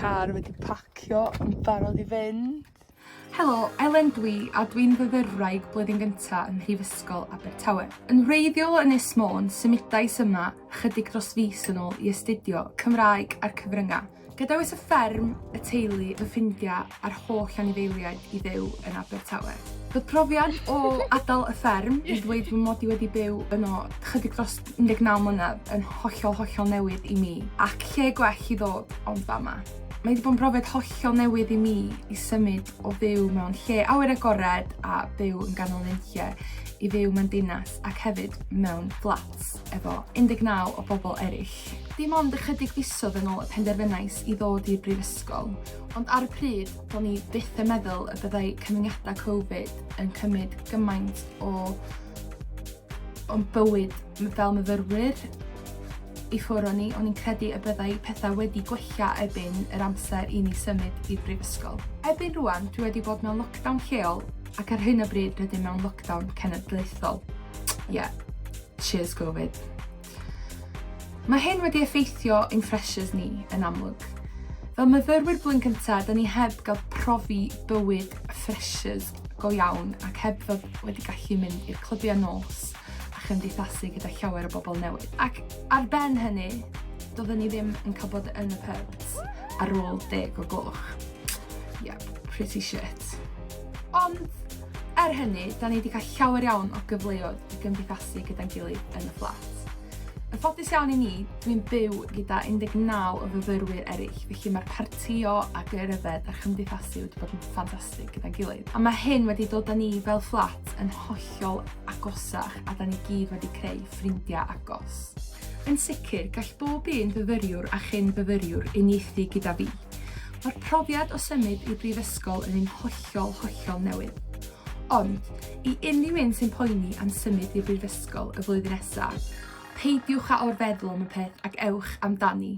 car wedi pacio yn barod i fynd. Helo, Elen dwi a dwi'n fyfyrwraig blwyddyn gynta ym Mhrifysgol Abertawe. Yn wreiddiol o Ynys Môn, symudais yma chydig dros fis yn ôl i astudio Cymraeg a'r Cyfryngau. Gadawais y fferm, y teulu, fy ffrindiau a'r holl anifeiliaid i fyw yn Abertawe. Roedd profiad o adael y fferm, i ddweud fy mod i wedi byw yno chydig dros 19 mlynedd, yn hollol, hollol newydd i mi, ac lle gwell i ddod ond fama. Mae wedi bod yn brofiad hollol newydd i mi i symud o fyw mewn lle awyr agored a byw yn ganol nunlle i fyw mewn dinas ac hefyd mewn fflat efo 19 o bobl eraill. Dim ond ychydig fisoedd yn ôl y penderfynais i ddod i'r brifysgol, ond ar y pryd, do'n i byth yn meddwl y byddai cyfyngiadau Covid yn cymryd gymaint o o'n bywyd fel myfyrwyr i ffwrdd o ni. O'n i'n credu y byddai pethau wedi gwella erbyn yr amser i ni symud i'r brifysgol. Erbyn rŵan, dwi wedi bod mewn lockdown lleol ac ar hyn o bryd rydym mewn lockdown cenedlaethol. Yeah, cheers Covid. Mae hyn wedi effeithio ein freshers ni, yn amlwg. Fel myfyrwyr blwyddyn cyntaf, da ni heb gael profi bywyd freshers go iawn ac heb fod wedi gallu mynd i'r clybiau nos a chymdeithasu gyda llawer o bobl newydd. Ac ar ben hynny, doedden ni ddim yn cael bod yn y pubs ar ôl 10 o gloch. Yep, pretty shit. Ond, er hynny, da ni wedi cael llawer iawn o gyfleoedd i gymdeithasu gyda'n gilydd yn y fflat. Yn ffodus iawn i ni, dwi'n byw gyda 19 o fyfyrwyr eraill, felly mae'r partïo ac yr yfed a chymdeithasu wedi bod yn ffantastig gyda'n gilydd. A mae hyn wedi dod â ni fel fflat yn hollol agosach a da ni gyd wedi creu ffrindiau agos. Yn sicr, gall bob un fyfyriwr a chyn fyfyriwr uniaethu gyda fi. Mae'r profiad o symud i'r brifysgol yn un hollol, hollol newydd. Ond, i unrhyw un sy'n poeni am symud i'r brifysgol y flwyddyn nesaf, peidiwch â orfeddwl am y peth ac ewch amdani.